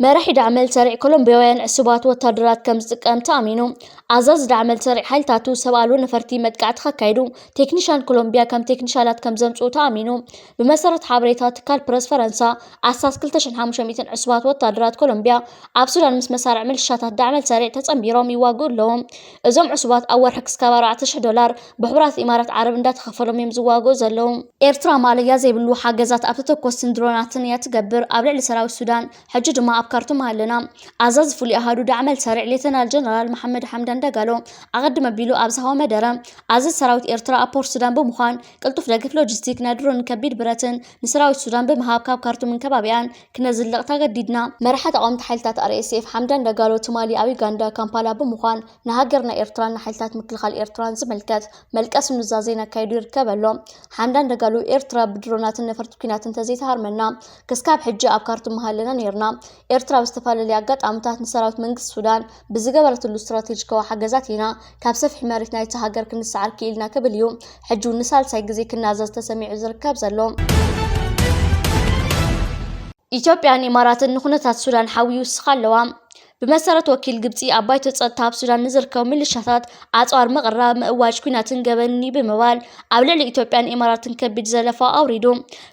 መራሒ ዳዕመል ሰሪዕ ኮሎምቢያውያን ዕሱባት ወታደራት ከም ዝጥቀም ተኣሚኑ። ኣዛዚ ዳዕመል ሰሪዕ ሓይልታቱ ሰብ ኣልቦ ነፈርቲ መጥቃዕቲ ከካይዱ ቴክኒሻን ኮሎምቢያ ከም ቴክኒሻላት ከም ዘምፅኡ ተኣሚኑ። ብመሰረት ሓበሬታ ትካል ፕረስ ፈረንሳ፣ ኣስታት ክልተ ሽሕን ሓሙሽተ ሚእትን ዕሱባት ወታደራት ኮሎምቢያ ኣብ ሱዳን ምስ መሳርዕ ምልሻታት ዳዕመል ሰሪዕ ተጸንቢሮም ይዋግኡ ኣለዉ። እዞም ዕሱባት ኣብ ወርሒ ክስካብ ኣርባዕተ ሽሕ ዶላር ብሕቡራት ኢማራት ዓረብ እንዳተኸፈሎም እዮም ዝዋግኡ ዘለዉ። ኤርትራ ማለያ ዘይብሉ ሓገዛት ኣብ ተተኮስትን ድሮናትን እያ ትገብር። ኣብ ልዕሊ ሰራዊት ሱዳን፣ ሕጂ ድማ ኣብ ካርቱም ኣለና። ኣዛዚ ፍሉይ ኣሃዱ ዳዕመል ሰሪዕ ሌተናል ጀነራል መሓመድ ሓምዳን ዳጋሎ ኣቐድም ኣቢሉ ኣብ ዝሃቦ መደረ፣ ኣዛዚ ሰራዊት ኤርትራ ኣብ ፖርት ሱዳን ብምዃን ቅልጡፍ ደገፍ ሎጂስቲክ ናይ ድሮንን ከቢድ ብረትን ንሰራዊት ሱዳን ብምሃብ ካብ ካርቱምን ከባቢኣን ክነዝልቕ ተገዲድና። መራሒ ተቓወምቲ ሓይልታት ኣር ኤስ ኤፍ ሓምዳን ዳጋሎ ትማሊ ኣብ ዩጋንዳ ካምፓላ ብምዃን ንሃገርና ኤርትራን ንሓይልታት ምክልኻል ኤርትራን ዝምልከት መልቀስ ኑዛዜን ኣካይዱ ይርከብ ኣሎ። ሓምዳን ዳጋሎ ኤርትራ ብድሮናትን ነፈርቲ ኲናትን እንተዘይትሃርመና ክስካብ ሕጂ ኣብ ካርቱም ምሃለና ነይርና። ኤርትራ ኣብ ዝተፈላለዩ ኣጋጣምታት ንሰራዊት መንግስቲ ሱዳን ብዝገበረትሉ ስትራቴጂካዊ ሓገዛት ኢና ካብ ሰፊሕ መሬት ናይታ ሃገር ክንሰዓር ክኢልና ክብል እዩ ሕጂ እውን ንሳልሳይ ግዜ ክናዘዝ ተሰሚዑ ዝርከብ ዘሎ። ኢትዮጵያን ኢማራትን ንኩነታት ሱዳን ሓዊ ይውስኻ ኣለዋ። ብመሰረት ወኪል ግብጺ፣ ኣብ ባይቶ ጸጥታ ኣብ ሱዳን ንዝርከቡ ሚሊሻታት ኣጽዋር ምቕራብ ምእዋጅ ኲናትን ገበንን እዩ ብምባል ኣብ ልዕሊ ኢትዮጵያን ኢማራትን ከቢድ ዘለፋ ኣውሪዱ።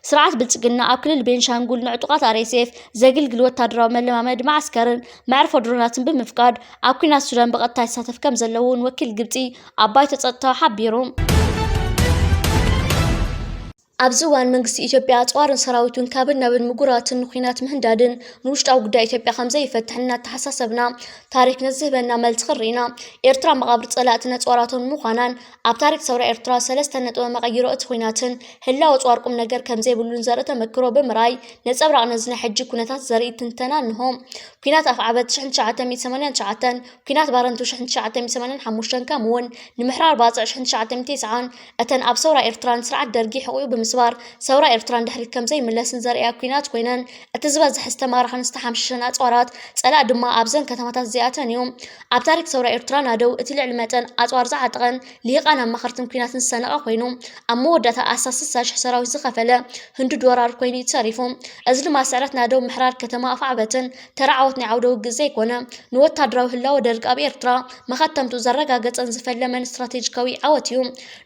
ስርዓት ብልጽግና ኣብ ክልል ቤንሻንጉል ንዕጡቓት ኣር ኤስ ኤፍ ዘግልግል ወታደራዊ መለማመዲ መዓስከርን መዕርፎ ድሮናትን ብምፍቃድ ኣብ ኲናት ሱዳን ብቐጥታ ይሳተፍ ከም ዘለዎ እውን ወኪል ግብጺ ኣብ ባይቶ ጸጥታ ሓቢሩ። ኣብዚ እዋን መንግስቲ ኢትዮጵያ ኣጽዋርን ሰራዊቱን ካብን ናብን ምጉራትን ንኲናት ምህንዳድን ንውሽጣዊ ጉዳይ ኢትዮጵያ ከም ዘይፈትሕን እናተሓሳሰብና ታሪክ ነዚ ዝህበና መልሲ ክንርኢ ኢና። ኤርትራ መቓብር ጸላእትን ኣጽዋራቶም ምዃናን ኣብ ታሪክ ሰውራ ኤርትራ ሰለስተ ነጥበ መቐይሮ እቲ ኲናትን ህላወ ኣጽዋር ቁም ነገር ከም ዘይብሉን ዘርኢ ተመክሮ ብምርኣይ ነጸብራቕ ነዚ ናይ ሕጂ ኩነታት ዘርኢ ትንተና እንሆ። ኲናት ኣፍዓበት ሽሕን ትሽዓተ ሚእትን ሰማንያን ትሽዓተን፣ ኲናት ባረንቱ ሽሕን ትሽዓተ ሚእትን ሰማንያን ሓሙሽተን ከምኡውን ንምሕራር ባጽዕ ሽሕን ትሽዓተ ሚእትን ተስዓን እተን ኣብ ሰውራ ኤርትራን ስርዓት ደርጊ ሕቑኡ ብምስባር ሰውራ ኤርትራን ድሕሪት ከም ዘይምለስን ዘርእያ ኲናት ኮይነን፣ እቲ ዝበዝሐ ዝተማረኸን ዝተሓምሸሸን ኣጽዋራት ጸላእ ድማ ኣብዘን ከተማታት እዚኣተን እዩ። ኣብ ታሪክ ሰውራ ኤርትራ ናደው እቲ ልዕሊ መጠን ኣጽዋር ዝዓጠቐን ልሂቓን ኣማኸርትን ኲናትን ዝሰነቐ ኮይኑ፣ ኣብ መወዳእታ ኣስታት ስሳ ሽሕ ሰራዊት ዝኸፈለ ህንዱድ ወራር ኮይኑ እዩ ተሪፉ። እዚ ድማ ስዕረት ናደው ምሕራር ከተማ ኣፍዓበትን ተራ ዓወት ናይ ዓውደ ውግእ ዘይኮነ፣ ንወታደራዊ ህላወ ደርግ ኣብ ኤርትራ መኸተምቱ ዘረጋገጸን ዝፈለመን ስትራቴጂካዊ ዓወት እዩ።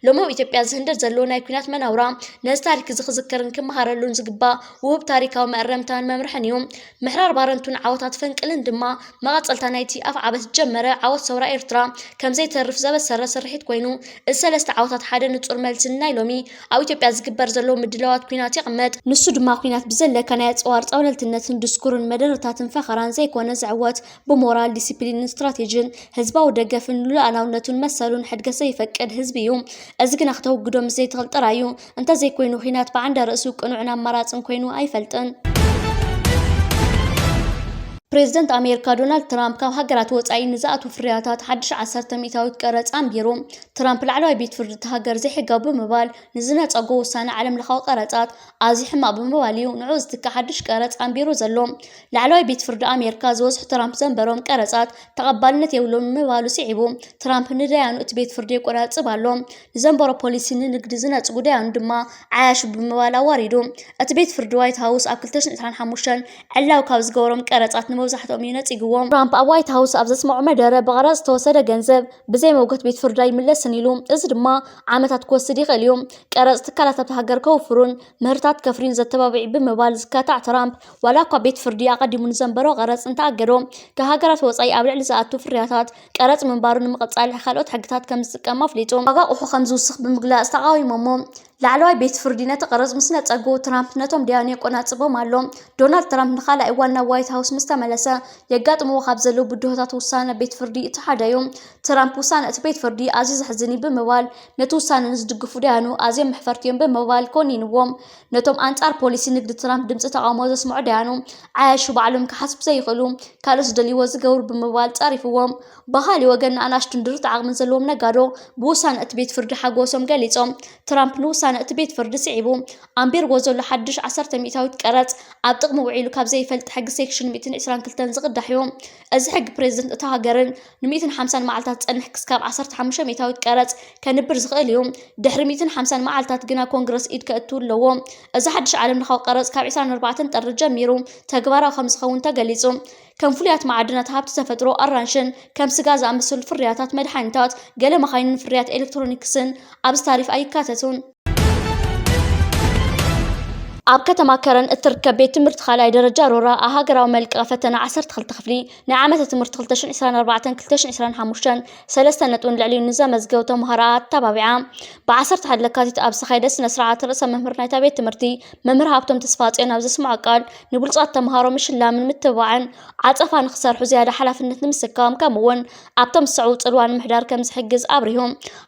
ሎሚ ኣብ ኢትዮጵያ ዝህንደድ ዘሎ ናይ ኲናት መናውራ ነዚ ታሪክ እዚ ክዝከርን ክመሃረሉን ዝግባእ ውሁብ ታሪካዊ መእረምታን መምርሕን እዩ። ምሕራር ባረንቱን ዓወታት ፈንቅልን ድማ መቐጸልታ ናይቲ ኣፍዓበት ዝጀመረ ዓወት ሰውራ ኤርትራ ከም ዘይተርፍ ዘበሰረ ስርሒት ኮይኑ፣ እዚ ሰለስተ ዓወታት ሓደ ንጹር መልሲ ንናይ ሎሚ ኣብ ኢትዮጵያ ዝግበር ዘሎ ምድላዋት ኲናት የቐመጥ። ንሱ ድማ ኲናት ብዘለካ ናይ ኣጽዋር ጸብለልትነትን ድስኩርን መደረታትን ፈኸራን ዘይኮነ ዝዕወት ብሞራል፣ ዲሲፕሊንን ስትራቴጂን፣ ህዝባዊ ደገፍን ሉኣላውነቱን መሰሉን ሕድገት ዘይፈቅድ ህዝቢ እዩ። እዚ ግና ክተውግዶ ምስ ዘይትኽእል ጥራይ እዩ። እንተዘይኮይኑ ኲናት ብዓንደ ርእሱ ቅኑዕን ኣማራጽን ኮይኑ ኣይፈልጥን። ፕሬዝደንት ኣሜሪካ ዶናልድ ትራምፕ ካብ ሃገራት ወጻኢ ንዝኣትዉ ፍርያታት ሓድሽ ዓሰርተ ሚእታዊት ቀረጽ ኣንቢሩ። ትራምፕ ላዕለዋይ ቤት ፍርዲ እታ ሃገር ዘይሕጋዊ ብምባል ንዝነጸጎ ውሳነ ዓለም ለኻዊ ቀረጻት ኣዝዩ ሕማቕ ብምባል እዩ ንዕኡ ዝትክእ ሓድሽ ቀረጽ ኣንቢሩ ዘሎ። ላዕለዋይ ቤት ፍርዲ ኣሜሪካ ዝበዝሑ ትራምፕ ዘንበሮም ቀረጻት ተቐባልነት የብሎምን ምባሉ ስዒቡ፣ ትራምፕ ንደያኑ እቲ ቤት ፍርዲ የቆናጽብ ኣሎ። ንዘንበሮ ፖሊሲ ንንግዲ ዝነጽጉ ደያኑ ድማ ዓያሹ ብምባል ኣዋሪዱ። እቲ ቤት ፍርዲ ዋይት ሃውስ ኣብ ክልተ ሽሕን ዕስራን ሓሙሽተን ዕላዊ ካብ ዝገበሮም ቀረጻት ንመብዛሕትኦም እዩ ነጺግዎም። ትራምፕ ኣብ ዋይት ሃውስ ኣብ ዘስምዖ መደረ፣ ብቐረጽ ዝተወሰደ ገንዘብ ብዘይ መውገት ቤት ፍርዲ ኣይምለስን ኢሉ። እዚ ድማ ዓመታት ክወስድ ይኽእል እዩ። ቀረጽ ትካላት ኣብታ ሃገር ከውፍሩን ምህርታት ከፍርዩን ዘተባብዕ ብምባል ዝካታዕ ትራምፕ፣ ዋላ እኳ ቤት ፍርዲ ኣቐዲሙ ንዘንበሮ ቀረጽ እንተኣገዶ፣ ካብ ሃገራት ወጻኢ ኣብ ልዕሊ ዝኣቱ ፍርያታት ቀረጽ ምንባሩ ንምቕጻል ካልኦት ሕግታት ከም ዝጥቀም ኣፍሊጡ። ዋጋ ኣቑሑ ከም ዝውስኽ ብምግላጽ ተቓዊሞሞ። ላዕለዋይ ቤት ፍርዲ ነቲ ቀረጽ ምስ ነጸጎ፣ ትራምፕ ነቶም ደያኑ የቆናጽቦም ኣሎ። ዶናልድ ትራምፕ ንኻልኣይ እዋን ናብ ዋይት ሃውስ ምስ ተመለሰ፣ የጋጥምዎ ካብ ዘለዉ ብድሆታት ውሳነ ቤት ፍርዲ እቲ ሓደ እዩ። ትራምፕ ውሳነ እቲ ቤት ፍርዲ ኣዝዩ ዘሕዝን እዩ ብምባል፣ ነቲ ውሳነ ንዝድግፉ ደያኑ ኣዝዮም መሕፈርቲ እዮም ብምባል ኮኒንዎም። ነቶም ኣንጻር ፖሊሲ ንግዲ ትራምፕ ድምጺ ተቓውሞ ዘስምዑ ደያኑ፣ ዓያሹ ባዕሎም ክሓስቡ ዘይኽእሉ፣ ካልኦት ዝደልይዎ ዝገብሩ ብምባል ጸሪፍዎም። ብኻልእ ወገን፣ ንኣናእሽቱን ድሩት ዓቕሚ ዘለዎም ነጋዶ ብውሳነ እቲ ቤት ፍርዲ ሓጎሶም ገሊጾም። ትራምፕ ንውሳነ እቲ ቤት ፍርዲ ስዒቡ ኣንቢርዎ ዘሎ ሓድሽ ዓሰርተ ሚእታዊት ቀረጽ ኣብ ጥቕሚ ውዒሉ ካብ ዘይፈልጥ ሕጊ ሴክሽን ሚእትን ዕስራን ክልተን ዝቕዳሕ እዩ። እዚ ሕጊ ፕሬዝደንት እታ ሃገርን ንሚእትን ሓምሳን መዓልታት ዝጸንሕ ክስካብ ዓሰርተ ሓሙሽተ ሚእታዊት ቀረጽ ከንብር ዝኽእል እዩ። ድሕሪ ሚእትን ሓምሳን መዓልታት ግና ኮንግረስ ኢድ ከእቱ ኣለዎ። እዚ ሓድሽ ዓለም ለኻዊ ቀረጽ ካብ ዕስራን ኣርባዕተን ጥሪ ጀሚሩ ተግባራዊ ከም ዝኸውን ተገሊጹ። ከም ፍሉያት ማዕድናት፣ ሃብቲ ተፈጥሮ፣ ኣራንሽን ከም ስጋ ዝኣመሰሉ ፍርያታት፣ መድሓኒታት፣ ገለ መኻይንን ፍርያት ኤሌክትሮኒክስን ኣብዚ ታሪፍ ኣይካተቱን። ኣብ ከተማ ከረን እትርከብ ቤት ትምህርቲ ካልኣይ ደረጃ ሮራ ሃገራዊ መልቀቂ ፈተና ዓሰርተ ክልተ ክፍሊ ናይ ዓመተ ትምህርቲ ክልተ ሽሕን ዕስራን ኣርባዕተን ክልተ ሽሕን ዕስራን ሓሙሽተን ሰለስተ ነጥብን ልዕሊኡን ንዘመዝገቡ ተምሃሮ ኣተባቢዓ። ብ ዓሰርተ ሓደ ለካቲት ኣብ ዝተኻየደ ስነ ስርዓት፣ ርእሰ መምህር ናይታ ቤት ትምህርቲ መምህር ሃብቶም ተስፋጽዮን ኣብ ዘስምዖ ቃል፣ ንብሉጻት ተምሃሮ ምሽላምን ምትብባዕን ዓጸፋ ንኽሰርሑ ዝያዳ ሓላፍነት ንምስካም፣ ከምኡ እውን ኣብቶም ዝስዕቡ ጽልዋ ንምሕዳር ከም ዝሕግዝ ኣብሪሁ።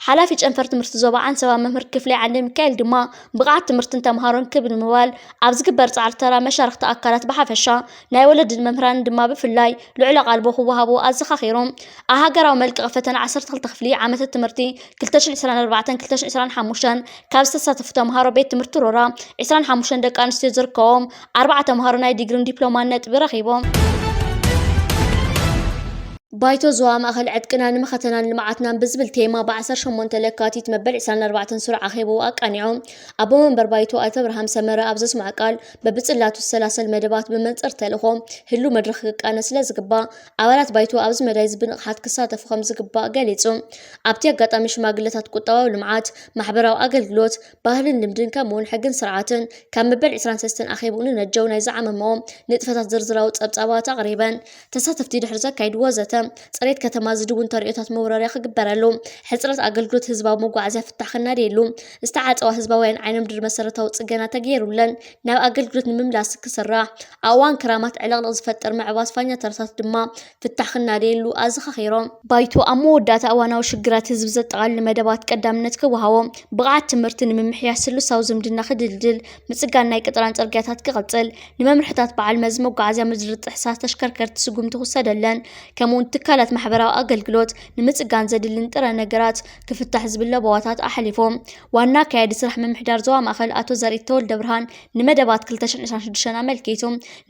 ሓላፊ ጨንፈር ትምህርቲ ዞባ ዓንሰባ መምህር ክፍሌ ዓንደ ሚካኤል ድማ፣ ብቕዓት ትምህርትን ተምሃሮን ክብ ንምባል ኣብ ዝግበር ጻዕሪ ተራ መሻርኽቲ ኣካላት ብሓፈሻ፣ ናይ ወለድን መምህራንን ድማ ብፍላይ ልዑል ኣቓልቦ ክወሃቦ ኣዘኻኺሩ። ኣብ ሃገራዊ መልቀቂ ፈተና ዓሰርተ ክልተ ክፍሊ ዓመተ ትምህርቲ ክልተ ሽሕን ዕስራን ኣርባዕተን ክልተ ሽሕን ዕስራን ሓሙሽተን ካብ ዝተሳተፉ ተምሃሮ ቤት ትምህርቲ ሮራ፣ ዕስራን ሓሙሽተን ደቂ ኣንስትዮ ዝርከቦም ኣርባዓ ተምሃሮ ናይ ዲግሪን ዲፕሎማን ነጥቢ ረኺቦም። ባይቶ ዞባ ማእኸል ዕጥቅና ንመኸተናን ልምዓትናን ብዝብል ቴማ ብ ዓሰርተ ሸሞንተ ለካቲት መበል ዕስራን ኣርባዕተን ስሩዕ ኣኼባኡ ኣቃኒዑ። ኣቦ መንበር ባይቶ ኣይተ ኣብርሃም ሰመረ ኣብ ዘስምዖ ቃል፣ በብጽላቱ ዝሰላሰል መደባት ብመንጽር ተልእኾ ህሉው መድረኽ ክቃነ ስለ ዝግባእ፣ ኣባላት ባይቶ ኣብዚ መዳይ እዚ ብንቕሓት ክሳተፉ ከም ዝግባእ ገሊጹ። ኣብቲ ኣጋጣሚ ሽማግለታት ቁጠባዊ ልምዓት፣ ማሕበራዊ ኣገልግሎት፣ ባህልን ልምድን ከምኡውን ሕግን ስርዓትን ካብ መበል ዕስራን ሰለስተን ኣኼባኡ ንነጀው ናይ ዝዓመመዎ ንጥፈታት ዝርዝራዊ ጸብጻባት ኣቕሪበን። ተሳተፍቲ ድሕሪ ዘካይድዎ ዘተ፣ ጽሬት ከተማ ዝድውን ተርእዮታት መውረርያ ክግበረሉ፣ ሕጽረት ኣገልግሎት ህዝባዊ መጓዓዝያ ፍታሕ ክናደየሉ፣ ዝተዓጸዋ ህዝባውያን ዓይነ ምድሪ መሰረታዊ ጽገና ተገይሩለን ናብ ኣገልግሎት ንምምላስ ክስራሕ፣ ኣብ እዋን ክራማት ዕልቕልቕ ዝፈጥር ምዕባስ ፋኛተረታት ድማ ፍታሕ ክናደየሉ ኣዘኻኺሮም። ባይቶ ኣብ መወዳእታ እዋናዊ ሽግራት ህዝቢ ዘጠቓልል መደባት ቀዳምነት ክወሃቦ፣ ብቕዓት ትምህርቲ ንምምሕያሽ ስሉሳዊ ዝምድና ክድልድል፣ ምጽጋን ናይ ቀጠናን ጽርግያታት ክቕጽል፣ ንመምርሕታት በዓል መዚ መጓዓዝያ ምድሪ ጥሕሳት ተሽከርከርቲ ስጉምቲ ክውሰደለን፣ ከምኡውን ትካላት ማሕበራዊ ኣገልግሎት ንምጽጋን ዘድሊ ንጥረ ነገራት ክፍታሕ ዝብል ለበዋታት ኣሕሊፎም። ዋና ኣካያዲ ስራሕ ምምሕዳር ዞባ ማእኸል ኣቶ ዘርኢት ተወልደ ብርሃን ንመደባት ክልተ ሽሕን ዕስራን ሽዱሽተን ኣመልኪቱ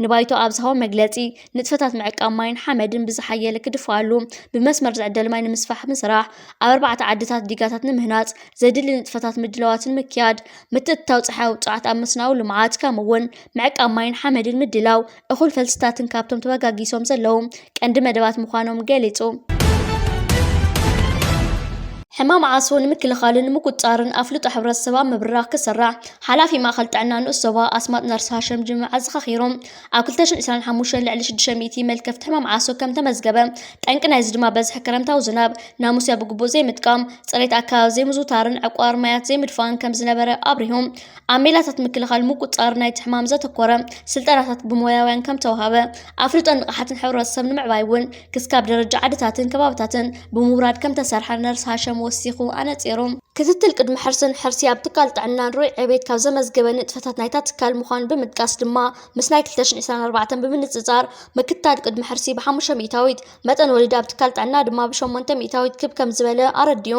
ንባይቶ ኣብ ዝሃቦ መግለጺ፣ ንጥፈታት ምዕቃብ ማይን ሓመድን ብዝሓየለ ክድፍኣሉ፣ ብመስመር ዝዕደል ማይ ንምስፋሕ ምስራሕ፣ ኣብ ኣርባዕተ ዓድታት ዲጋታት ንምህናጽ ዘድሊ ንጥፈታት ምድላዋትን ምክያድ፣ ምትእትታው ጸሓያዊ ጸዓት ኣብ መስኖኣዊ ልምዓት፣ ከምኡ እውን ምዕቃብ ማይን ሓመድን ምድላው፣ እኹል ፈልስታትን ካብቶም ተበጋጊሶም ዘለዉ ቀንዲ መደባት ምዃኖም ገሊጹ። ሕማም ዓሶ ንምክልኻልን ንምቁጽጻርን ኣፍልጦ ሕብረተሰብ ኣብ ምብራኽ ክስራሕ ሓላፊ ማእኸል ጥዕና ንኡስ ዞባ ኣስማጥ ነርስ ሃሸም ጅምዓ ኣዘኻኺሮም። ኣብ ክልተ ሽሕን ዕስራን ሓሙሽተን ልዕሊ ሽዱሽተ ሚእቲ መልከፍቲ ሕማም ዓሶ ከም ተመዝገበ፣ ጠንቂ ናይዚ ድማ በዝሒ ክረምታዊ ዝናብ፣ ናሙስያ ብግቡእ ዘይምጥቃም፣ ጽሬት ኣከባቢ ዘይምዝውታርን ዕቋር ማያት ዘይምድፋእን ከም ዝነበረ ኣብሪሆም። ኣብ ሜላታት ምክልኻል ምቁጽጻር ናይቲ ሕማም ዘተኮረ ስልጠናታት ብሞያውያን ከም ተዋሃበ፣ ኣፍልጦን ንቕሓትን ሕብረተሰብ ንምዕባይ እውን ክስካብ ደረጃ ዓድታትን ከባብታትን ብምውራድ ከም ተሰርሐ ነርስ ሃሸም ወሲኹ ኣነጺሩ። ክትትል ቅድሚ ሕርስን ሕርሲ ኣብ ትካል ጥዕናን ርኡይ ዕቤት ካብ ዘመዝገበ ንጥፈታት ናይታ ትካል ምዃኑ ብምጥቃስ ድማ፣ ምስ ናይ ክልተ ሽሕን ዕስራን ኣርባዕተን ብምንጽጻር፣ ምክትታል ቅድሚ ሕርሲ ብሓሙሽተ ሚእታዊት፣ መጠን ወሊድ ኣብ ትካል ጥዕና ድማ ብሸሞንተ ሚእታዊት ክብ ከም ዝበለ ኣረዲኡ።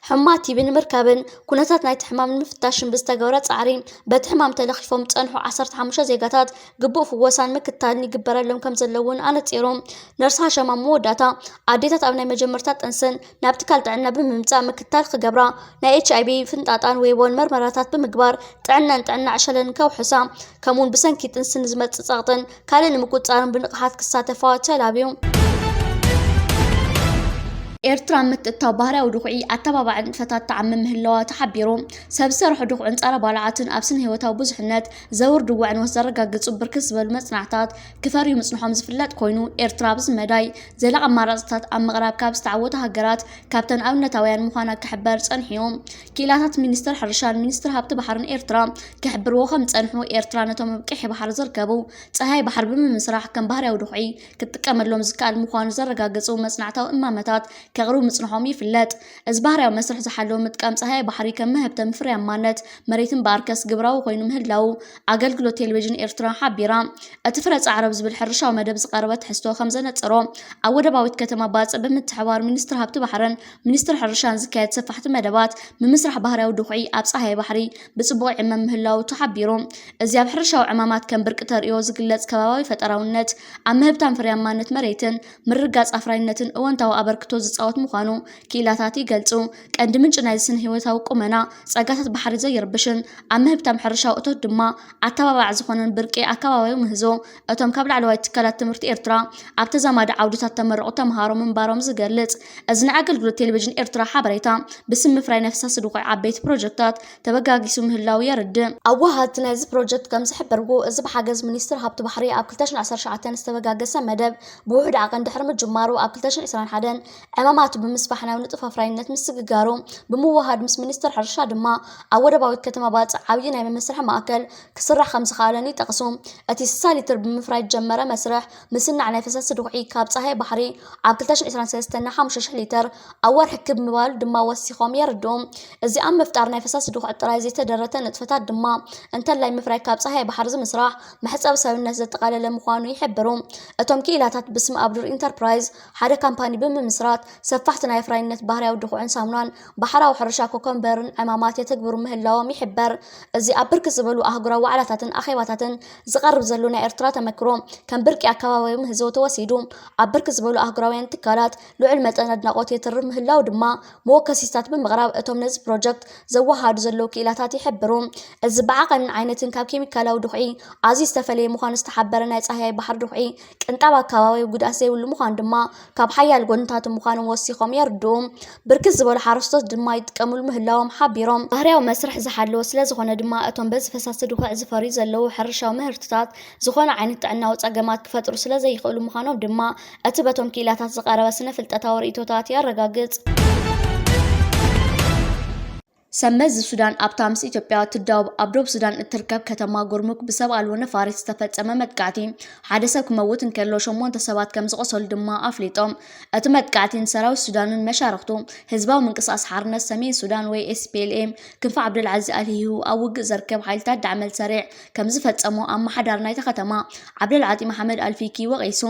ሕሙማት ቲቢ ንምርካብን ኩነታት ናይቲ ሕማም ንምፍታሽን ብዝተገብረ ጻዕሪ፣ በቲ ሕማም ተለኺፎም ዝጸንሑ ዓሰርተ ሓሙሽተ ዜጋታት ግቡእ ፍወሳን ምክትታልን ይግበረሎም ከም ዘሎ እውን ኣነጺሩ። ነርስ ሃሸም ኣብ መወዳእታ፣ ኣዴታት ኣብ ናይ መጀመርታ ጥንስን ናብ ትካል ጥዕና ብምምጻእ ምክትታል ክገብራ፣ ናይ ኤች ኣይ ቪ፣ ፍንጣጣን ዌቦን መርመራታት ብምግባር ጥዕናን ጥዕና ዕሸለን ከውሕሳ፣ ከምኡውን ብሰንኪ ጥንሲ ንዝመጽእ ጸቕጥን ካልእ ንምቁጽጻርን ብንቕሓት ክሳተፋ ተላብዩ። ኤርትራ ምትእትታው ባህርያዊ ድኹዒ ኣተባባዒ ንጥፈታት ትዓምም ምህላዋ ተሓቢሩ። ሰብ ዝሰርሖ ድኹዕን ጸረ ባልዓትን ኣብ ስነ ህይወታዊ ብዙሕነት ዘውርድዎ ዕንወት ዘረጋግጹ ብርክት ዝበሉ መጽናዕታት ክፈርዩ ምጽንሖም ዝፍለጥ ኮይኑ፣ ኤርትራ ኣብዚ መዳይ ዘላቒ ኣማራጽታት ኣብ ምቕራብ ካብ ዝተዓወታ ሃገራት ካብተን ኣብነታውያን ምዃና ክሕበር ጸኒሑ እዩ። ክኢላታት ሚኒስትሪ ሕርሻን ሚኒስትሪ ሃብቲ ባሕርን ኤርትራ ክሕብርዎ ከም ዝጸንሑ፣ ኤርትራ ነቶም ኣብ ቀይሕ ባሕሪ ዝርከቡ ጸሃይ ባሕሪ ብምምስራሕ ከም ባህርያዊ ድኹዒ ክትጥቀመሎም ዝከኣል ምዃኑ ዘረጋገጹ መጽናዕታዊ እማመታት ከቕርቡ ምጽንሖም ይፍለጥ። እዚ ባህርያዊ መስርሕ ዝሓለወ ምጥቃም ጸሃያይ ባሕሪ ከም መህብተም ፍርያማነት መሬትን ብኣርከስ ግብራዊ ኮይኑ ምህላዉ ኣገልግሎት ቴሌቪዥን ኤርትራ ሓቢራ። እቲ ፍረ ጻዕረብ ዝብል ሕርሻዊ መደብ ዝቐረበ ትሕዝቶ ከም ዘነጸሮ፣ ኣብ ወደባዊት ከተማ ባጽዕ ብምትሕባር ሚኒስትሪ ሃብቲ ባሕርን ሚኒስትሪ ሕርሻን ዝካየድ ሰፋሕቲ መደባት ምምስራሕ ባህርያዊ ድኹዒ ኣብ ጸሃያይ ባሕሪ ብጽቡቕ ይዕመም ምህላዉ ተሓቢሩ። እዚ ኣብ ሕርሻዊ ዕማማት ከም ብርቂ ተርእዮ ዝግለጽ ከባባዊ ፈጠራውነት፣ ኣብ ምህብታም ፍርያማነት መሬትን ምርግጋጽ ኣፍራይነትን እወንታዊ ኣበርክቶ ዝጻወት ምዃኑ ክኢላታት ይገልጹ። ቀንዲ ምንጪ ናይዚ ስነ-ህይወታዊ ቁመና፣ ጸጋታት ባሕሪ ዘይርብሽን ኣብ ምህብታም ሕርሻዊ እቶት ድማ ኣተባባዕ ዝኾነን ብርቂ ኣከባቢያዊ ምህዞ፣ እቶም ካብ ላዕለዋይ ትካላት ትምህርቲ ኤርትራ ኣብ ተዛማዲ ዓውድታት ተመረቑ ተምሃሮ ምንባሮም ዝገልጽ፣ እዚ ናይ ኣገልግሎት ቴሌቪዥን ኤርትራ ሓበሬታ፣ ብስም ምፍራይ ናይ ፈሳሲ ድኹዒ ዓበይቲ ፕሮጀክታት ተበጋጊሱ ምህላዉ የርድእ። ኣወሃድቲ ናይዚ ፕሮጀክት ከም ዝሕበርዎ፣ እዚ ብሓገዝ ሚኒስትሪ ሃብቲ ባሕሪ ኣብ ክልተ ሽሕን ዓሰርተ ትሽዓተን ዝተበጋገሰ መደብ ብውሑድ ዓቐን ድሕሪ ምጅማሩ፣ ኣብ ክልተ ሽሕን ዕስራን ሓደን ዕማማቱ ብምስፋሕ ናብ ንጡፍ ኣፍራይነት ምስግጋሩ ብምውሃድ፣ ምስ ሚኒስትሪ ሕርሻ ድማ ኣብ ወደባዊት ከተማ ባጽዕ ዓብዪ ናይ መመስርሒ ማእከል ክስራሕ ከም ዝኸኣለን ይጠቕሱ። እቲ ስሳ ሊትር ብምፍራይ ዝጀመረ መስርሕ ምስናዕ ናይ ፈሳሲ ድኹዒ ካብ ጸሃይ ባሕሪ ኣብ ክልተ ሽሕን ዕስራን ሰለስተን ን ሓሙሽተ ሽሕ ሊትር ኣብ ወርሒ ክብ ምባሉ ድማ ወሲኾም የርድኡ። እዚ ኣብ ምፍጣር ናይ ፈሳሲ ድኹዒ ጥራይ ዘይተደረተ ንጥፈታት ድማ፣ እንተላይ ምፍራይ ካብ ጸሃይ ባሕሪ ዝምስራሕ መሕጸቢ ሰብነት ዘጠቓለለ ምዃኑ ይሕብሩ። እቶም ክኢላታት ብስም ኣብዱር ኢንተርፕራይዝ ሓደ ካምፓኒ ብምምስራት፣ ሰፋሕቲ ናይ ኣፍራይነት ባህርያዊ ድኹዕን ሳሙናን ባሕራዊ ሕርሻ ኮኮምበርን ዕማማት የተግብሩ ምህላዎም ይሕበር። እዚ ኣብ ብርክት ዝበሉ ኣህጉራዊ ዋዕላታትን ኣኼባታትን ዝቐርብ ዘሎ ናይ ኤርትራ ተመክሮ፣ ከም ብርቂ ኣከባቢያዊ ምህዞ ተወሲዱ፣ ኣብ ብርክት ዝበሉ ኣህጉራውያን ትካላት ልዑል መጠን ኣድናቖት የትርፍ ምህላው ድማ መወከሲታት ብምቕራብ፣ እቶም ነዚ ፕሮጀክት ዘወሃዱ ዘለዉ ክኢላታት ይሕብሩ። እዚ ብዓቐንን ዓይነትን ካብ ኬሚካላዊ ድኹዒ ኣዝዩ ዝተፈለየ ምዃኑ ዝተሓበረ ናይ ጻህያይ ባሕሪ ድኹዒ፣ ቅንጣብ ኣከባቢያዊ ጉድኣት ዘይብሉ ምዃኑ ድማ ካብ ሓያል ጎንታቱ ምዃኖም ወሲኾም የርድኡ። ብርክት ዝበሉ ሓረስቶት ድማ ይጥቀምሉ ምህላዎም ሓቢሮም። ባህርያዊ መስርሕ ዝሓለወ ስለ ዝኾነ ድማ፣ እቶም በዚ ፈሳሲ ድኹዒ ዝፈርዩ ዘለዉ ሕርሻዊ ምህርትታት ዝኾነ ዓይነት ጥዕናዊ ጸገማት ክፈጥሩ ስለ ዘይኽእሉ ምዃኖም ድማ እቲ በቶም ክኢላታት ዝቐረበ ስነ-ፍልጠታዊ ርእይቶታት የረጋግጽ። ሰብ መዚ ሱዳን ኣብታ ምስ ኢትዮጵያ ትዳወብ ኣብ ደቡብ ሱዳን እትርከብ ከተማ ጉርሙክ ብሰብ ኣልቦ ነፋሪት ዝተፈጸመ መጥቃዕቲ ሓደ ሰብ ክመውት እንከሎ ሸሞንተ ሰባት ከም ዝቖሰሉ ድማ ኣፍሊጦም። እቲ መጥቃዕቲ ንሰራዊት ሱዳንን መሻርኽቱ ህዝባዊ ምንቅስቓስ ሓርነት ሰሜን ሱዳን ወይ ኤስ ፒ ኤል ኤ ክንፈ ዓብደልዓዚዝ ኣልሂሁ ኣብ ውግእ ዘርከብ ሓይልታት ዳዕመል ሰሪዕ ከም ዝፈጸሞ ኣመሓዳሪ ናይታ ከተማ ዓብደልዓጢ መሓመድ ኣልፊኪ ወቒሱ።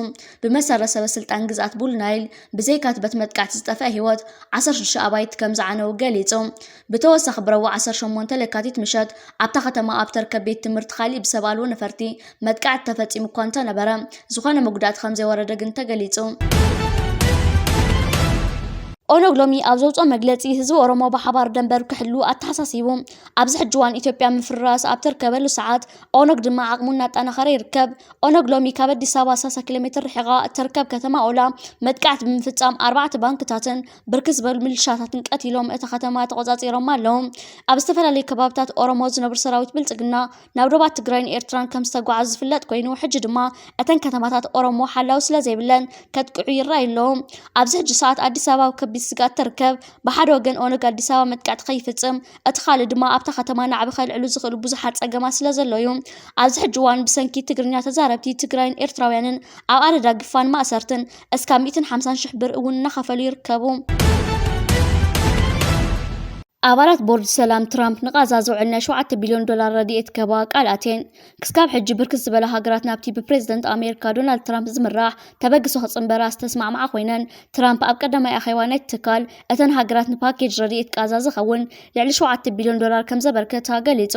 ብመሰረት ሰበ ስልጣን ግዝኣት ብሉ ናይል፣ ብዘይካቲ በቲ መጥቃዕቲ ዝጠፍአ ህይወት ዓሰርተ ሽዱሽተ ኣባይቲ ከም ዝዓነው ገሊጹ። ብተወሳኺ ብረቡዕ ዓሰርተ ሸሞንተ ለካቲት ምሸት ኣብታ ከተማ ኣብ ተርከብ ቤት ትምህርቲ ካሊእ ብሰብ ኣልቦ ነፈርቲ መጥቃዕቲ ተፈጺሙ እኳ እንተነበረ፣ ዝኾነ መጉዳእቲ ከም ዘይወረደ ግን ተገሊጹ። ኦነግ ሎሚ ኣብ ዘውፅኦ መግለፂ፣ ህዝቢ ኦሮሞ ብሓባር ደንበር ክሕሉ ኣተሓሳሲቡ። ኣብዚ ሕጂ እዋን ኢትዮጵያ ምፍርራስ ኣብ ትርከበሉ ሰዓት፣ ኦነግ ድማ ዓቕሙ እናጠናኸረ ይርከብ። ኦነግ ሎሚ ካብ ኣዲስ ኣበባ ሰላሳ ኪሎ ሜትር ርሒቓ እትርከብ ከተማ ኦላ መጥቃዕቲ ብምፍጻም፣ ኣርባዕተ ባንክታትን ብርክት ዝበሉ ምልሻታትን ቀቲሎም፣ እታ ከተማ ተቖጻጺሮማ ኣለዉ። ኣብ ዝተፈላለዩ ከባብታት ኦሮሞ ዝነብሩ ሰራዊት ብልጽግና ናብ ዶባት ትግራይን ኤርትራን ከም ዝተጓዓዙ ዝፍለጥ ኮይኑ፣ ሕጂ ድማ እተን ከተማታት ኦሮሞ ሓላዊ ስለ ዘይብለን ከጥቅዑ ይረኣዩ ኣለዉ። ኣብዚ ሕጂ ሰዓት ኣዲስ ኣበባ ኣብ ከቢድ ስግኣት ትርከብ። ብሓደ ወገን ኦነግ ኣዲስ ኣበባ መጥቃዕቲ ከይፍጽም፣ እቲ ካልእ ድማ ኣብታ ከተማ ናዕቢ ከልዕሉ ዝኽእሉ ብዙሓት ጸገማት ስለ ዘሎ እዩ። ኣብዚ ሕጂ እዋን ብሰንኪ ትግርኛ ተዛረብቲ ትግራይን ኤርትራውያንን ኣብ ኣደዳ ግፋን ማእሰርትን እስካብ ሚእትን ሓምሳን ሽሕ ብር እውን እናኸፈሉ ይርከቡ። ኣባላት ቦርድ ሰላም ትራምፕ ንቓዛ ዝውዕል ናይ ሸውዓተ ቢልዮን ዶላር ረድኤት ክህባ ቃል ኣትየን። ክስካብ ሕጂ ብርክት ዝበላ ሃገራት ናብቲ ብፕሬዝደንት ኣሜሪካ ዶናልድ ትራምፕ ዝምራሕ ተበግሶ ክጽንበራ ዝተስማዕማዓ ኮይነን፣ ትራምፕ ኣብ ቀዳማይ ኣኼባ ናይቲ ትካል፣ እተን ሃገራት ንፓኬጅ ረድኤት ቃዛ ዝኸውን ልዕሊ ሸውዓተ ቢልዮን ዶላር ከም ዘበርከታ ገሊጹ።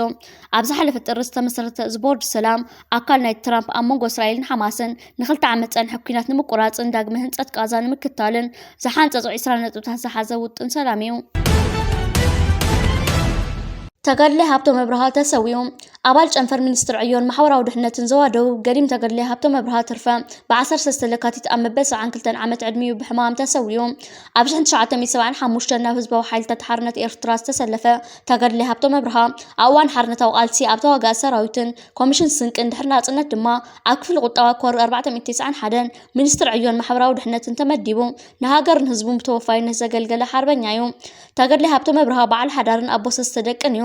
ኣብ ዝሓለፈ ጥሪ ዝተመሰረተ እዚ ቦርድ ሰላም፣ ኣካል ናይ ትራምፕ ኣብ መንጎ እስራኤልን ሓማስን ንኽልተ ዓመት ጸንሐ ኲናት ንምቁራጽን ዳግመ ህንጸት ቃዛ ንምክታልን ዝሓንጸጹ ዕስራ ነጥብታት ዝሓዘ ውጥን ሰላም እዩ። ተጋድላይ ሃብቶም ኣብርሃ ተሰዊኡ። ኣባል ጨንፈር ሚኒስትሪ ዕዮን ማሕበራዊ ድሕነትን ዞባ ደቡብ ገዲም ተጋድላይ ሃብቶም ኣብርሃ ትርፈ ብ ዓሰርተ ሰለስተ ለካቲት ኣብ መበል ሰብዓን ክልተን ዓመት ዕድሚኡ ብሕማም ተሰዊኡ። ኣብ ሽሕን ትሽዓተ ሚእትን ሰብዓን ሓሙሽተን ናብ ህዝባዊ ሓይልታት ሓርነት ኤርትራ ዝተሰለፈ ተጋድላይ ሃብቶም ኣብርሃ፣ ኣብ እዋን ሓርነታዊ ቃልሲ ኣብ ተዋጋኢ ሰራዊትን ኮሚሽን ስንቅን ድሕሪ ናጽነት ድማ ኣብ ክፍሊ ቁጠባ ኮር ኣርባዕተ ሚእቲ ተስዓን ሓደን ሚኒስትሪ ዕዮን ማሕበራዊ ድሕነትን ተመዲቡ፣ ንሃገርን ህዝቡን ብተወፋይነት ዘገልገለ ሓርበኛ እዩ። ተጋድላይ ሃብቶም ኣብርሃ በዓል ሓዳርን ኣቦ ሰለስተ ደቅን እዩ።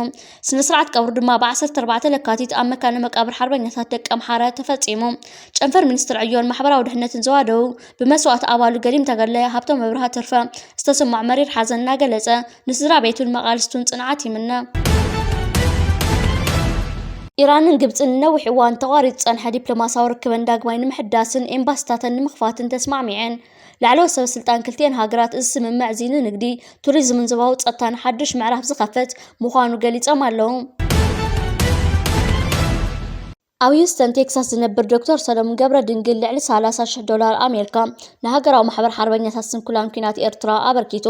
ስነ ስርዓት ቀብሩ ድማ ብ ዓሰርተ ኣርባዕተ ለካቲት ኣብ መካነ መቃብር ሓርበኛታት ደቂ ኣምሓረ ተፈጺሙ። ጨንፈር ሚኒስትር ዕዮን ማሕበራዊ ድሕነትን ዞባ ደቡብ ብመስዋእቲ ኣባሉ ገዲም ተጋዳላይ ሃብቶም መብርሃ ትርፈ ዝተሰምዖ መሪር ሓዘን እናገለጸ፣ ንስድራ ቤቱን መቓልስቱን ጽንዓት ይምነ። ኢራንን ግብጽን ንነዊሕ እዋን ተቋሪጹ ዝጸንሐ ዲፕሎማስያዊ ርክበን ዳግማይ ንምሕዳስን ኤምባሲታተን ንምኽፋትን ተስማዕሚዐን። ላዕለዎት ሰበ ስልጣን ክልቲኤን ሃገራት፣ እዚ ስምምዕ እዚ ንንግዲ፣ ቱሪዝምን ዞባዊ ጸጥታን ሓድሽ ምዕራፍ ዝኸፍት ምዃኑ ገሊጾም ኣለዉ። ኣብ ሂውስተን ቴክሳስ ዝነብር ዶክተር ሰለሙን ገብረ ድንግል ልዕሊ ሰላሳ ሽሕ ዶላር ኣሜሪካ ንሃገራዊ ማሕበር ሓርበኛታት ስንኩላን ኲናት ኤርትራ ኣበርኪቱ።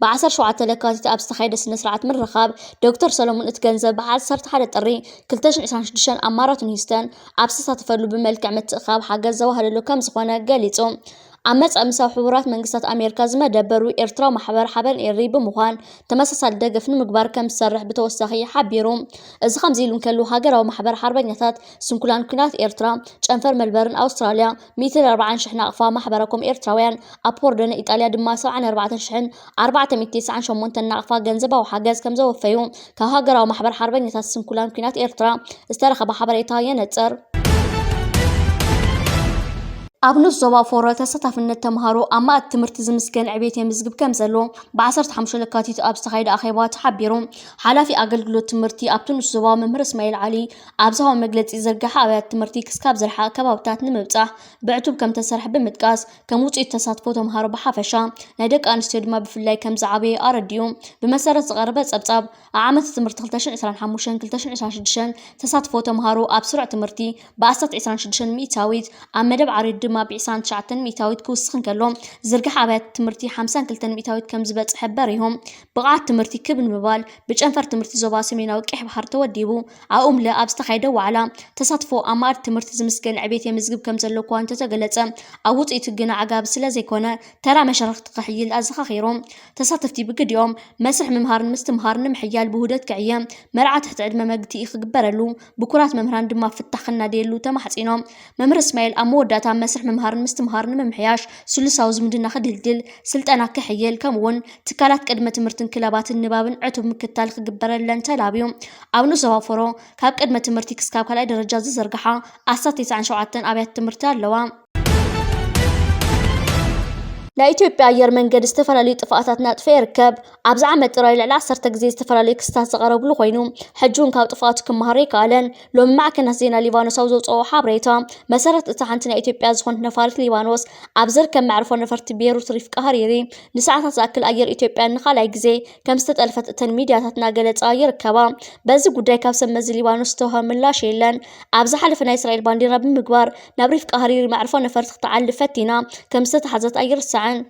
ብ ዓሰርተ ሸውዓተ ለካቲት ኣብ ዝተኻየደ ስነ ስርዓት ምርኻብ፣ ዶክተር ሰለሙን እቲ ገንዘብ ብ ዓሰርተ ሓደ ጥሪ ክልተ ሽሕን ዕስራን ሽዱሽተን ኣብ ማራቶን ሂውስተን ኣብ ዝተሳተፈሉ ብመልክዕ ምትእኻብ ሓገዝ ዘዋህለሉ ከም ዝኾነ ገሊጹ። ኣብ መጻኢ ምስ ኣብ ሕቡራት መንግስታት ኣሜሪካ ዝመደበሩ ኤርትራዊ ማሕበር ሓበን ኤሪ ብምዃን ተመሳሳሊ ደገፍ ንምግባር ከም ዝሰርሕ ብተወሳኺ ሓቢሩ። እዚ ከምዚ ኢሉ እንከሎ፣ ሃገራዊ ማሕበር ሓርበኛታት ስንኩላን ኲናት ኤርትራ ጨንፈር መልበርን ኣውስትራልያ ሚእትን ኣርባዓን ሽሕ ናቕፋ ማሕበረኮም ኤርትራውያን፣ ኣብ ፖርደነ ኢጣልያ ድማ ሰብዓን ኣርባዕተን ሽሕን ኣርባዕተ ሚእትን ተስዓን ሸሞንተን ናቕፋ ገንዘባዊ ሓገዝ ከም ዘወፈዩ ካብ ሃገራዊ ማሕበር ሓርበኛታት ስንኩላን ኲናት ኤርትራ ዝተረኸበ ሓበሬታ የነጽር። ኣብ ንኡስ ዞባ ፎሮ ተሳታፍነት ተምሃሮ ኣብ መኣዲ ትምህርቲ ዝምስገን ዕቤት የምዝግብ ከም ዘሎ ብ ዓሰርተ ሓሙሽተ ለካቲት ኣብ ዝተኻየደ ኣኼባ ተሓቢሩ። ሓላፊ ኣገልግሎት ትምህርቲ ኣብቲ ንኡስ ዞባ መምህር እስማኤል ዓሊ ኣብ ዝሃቦ መግለጺ፣ ዝርግሐ ኣብያተ ትምህርቲ ክስካብ ዝረሓቐ ከባብታት ንምብጻሕ ብዕቱብ ከም ተሰርሐ ብምጥቃስ፣ ከም ውጽኢት ተሳትፎ ተምሃሮ ብሓፈሻ ናይ ደቂ ኣንስትዮ ድማ ብፍላይ ከም ዝዓበየ ኣረዲኡ። ብመሰረት ዝቐረበ ጸብጻብ፣ ኣብ ዓመተ ትምህርቲ ክልተ ሽሕን ዕስራን ሓሙሽተን ክልተ ሽሕን ዕስራን ሽዱሽተን ተሳትፎ ተምሃሮ ኣብ ስሩዕ ትምህርቲ ብኣስታት ዕስራን ሽዱሽተን ሚእታዊት፣ ኣብ መደብ ዓርዩ ድማ ብ ዕስራን ትሽዓተን ሚእታዊት ክውስኽ እንከሎ፣ ዝርግሐ ኣብያተ ትምህርቲ ሓምሳን ክልተን ሚእታዊት ከም ዝበጽሐ በሪሆም። ብቕዓት ትምህርቲ ክብ ንምባል ብጨንፈር ትምህርቲ ዞባ ሰሜናዊ ቀይሕ ባሕሪ ተወዲቡ። ኣብ ኡምለ ኣብ ዝተኻየደ ዋዕላ፣ ተሳትፎ ኣብ መኣዲ ትምህርቲ ዝምስገን ዕቤት የምዝግብ ከም ዘሎ እኳ እንተተገለጸ፣ ኣብ ውጽኢቱ ግና ዓጋቢ ስለ ዘይኮነ፣ ተራ መሻርኽቲ ከሕይል ኣዘኻኺሮም። ተሳተፍቲ ብግዲኦም፣ መስርሕ ምምሃርን ምስትምሃርን ንምሕያል ብውህደት ክዕየ፣ መርዓ ትሕቲ ዕድመ መግትኢ ክግበረሉ፣ ብኩራት መምህራን ድማ ፍታሕ ክናደየሉ ተማሕጺኖም። መምህር እስማኤል ኣብ መወዳእታ፣ መስርሕ ምምሃርን ምስትምሃርን ንምምሕያሽ ስሉሳዊ ዝምድና ክድልድል፣ ስልጠና ክሕይል፣ ከምኡ'ውን ትካላት ቅድመ ትምህርትን ክለባትን ንባብን ዕቱብ ምክትታል ክግበረለን ተላብዩ። ኣብ ንኡስ ዞባ ፎሮ ካብ ቅድመ ትምህርቲ ክስካብ ካልኣይ ደረጃ ዝዘርግሓ ኣስታት ተስዓን ሸውዓተን ኣብያተ ትምህርቲ ኣለዋ። ናይ ኢትዮጵያ ኣየር መንገዲ ዝተፈላለዩ ጥፍኣታት እናጥፈአ ይርከብ። ኣብዚ ዓመት ጥራይ ልዕሊ ዓሰርተ ግዜ ዝተፈላለዩ ክስታት ዝቐረብሉ ኮይኑ፣ ሕጂ እውን ካብ ጥፍኣቱ ክመሃር ኣይከኣለን። ሎሚ ማዕከናት ዜና ሊባኖስ ኣብ ዘውፅኦ ሓበሬታ መሰረት፣ እታ ሓንቲ ናይ ኢትዮጵያ ዝኾነት ነፋሪት ሊባኖስ ኣብ ዝርከብ መዕርፎ ነፈርቲ ቤሩት ሪፍቃ ሃሪሪ ንሰዓታት ዝኣክል ኣየር ኢትዮጵያ ንኻልኣይ ግዜ ከም ዝተጠልፈት እተን ሚድያታት እናገለፃ ይርከባ። በዚ ጉዳይ ካብ ሰብ መዚ ሊባኖስ ዝተውሃበ ምላሽ የለን። ኣብ ዝሓለፈ ናይ እስራኤል ባንዲራ ብምግባር ናብ ሪፍቃ ሃሪሪ መዕርፎ ነፈርቲ ክትዓልብ ፈቲና ከም ዝተታሕዘት ኣይርሳዕን።